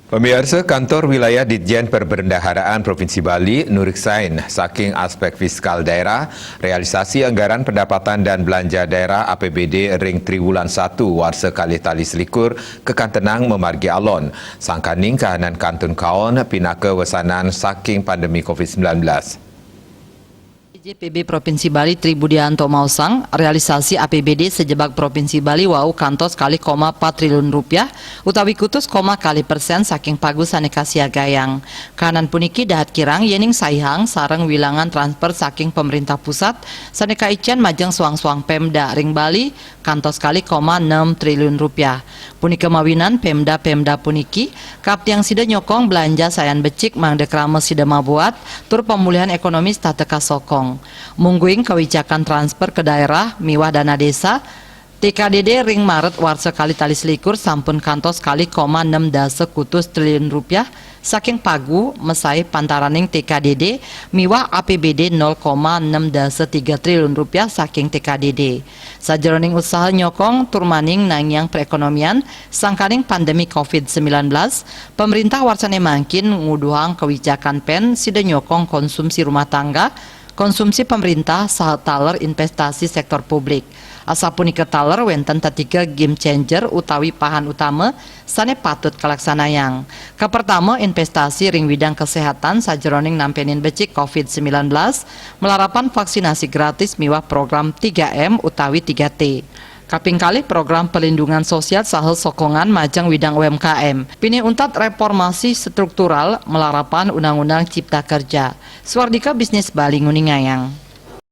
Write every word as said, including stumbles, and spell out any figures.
Pemirsa, Kantor Wilayah Ditjen Perbendaharaan Provinsi Bali nureksain saking aspek fiskal daerah, realisasi anggaran pendapatan dan belanja daerah A P B D ring triwulan satu warsa kalih tali selikur kekantenang mamargi alon, sangkaning kahanan kantun kaon pinaka wesanan saking pandemi covid sembilan belas. J P B Provinsi Bali Tri Budianto maosang, realisasi A P B D sejebag Provinsi Bali wau kantos kalih koma empat triliun rupiah utawi kutus koma kalih persen saking pagu sane kasiagayang. Kahanan puniki dahat kirang yening saihang sareng wilangan transfer saking pemerintah pusat sane kaicen majeng suang-suang Pemda ring Bali kantos kalih koma enam triliun rupiah. Punika mawinan Pemda-Pemda puniki kaptiang sida nyokong belanja sayan becik mangda krama sida mabuat tur pemulihan ekonomi setata kasokong. Mungguing kawicakan transfer ke daerah miwah dana desa, T K D D ring Maret warsa kalih tali selikur sampun kantos kalih koma enam dasa kutus triliun rupiah saking pagu mesai pantaraning T K D D miwah A P B D nol koma enam dasa tiga triliun rupiah saking T K D D. Sajeroning usaha nyokong tur maning nangiang perekonomian sangkaning pandemi covid sembilan belas, pemerintah warsane mangkin nguduhang kewicakan pen sida nyokong konsumsi rumah tangga, konsumsi pemerintah saha taler investasi sektor publik. Asapunika taler wenten tetiga game changer utawi pahan utama sane patut kalaksanayang. Kapertama, investasi ring widang kesehatan sajeroning nampenin becik covid sembilan belas, malarapan vaksinasi gratis miwah program tiga M utawi tiga T. Kaping kalih, program perlindungan sosial saha sokongan majeng widang U M K M. Pinih untat reformasi struktural malarapan Undang-Undang Cipta Kerja. Swardika Bisnis Bali nguningayang.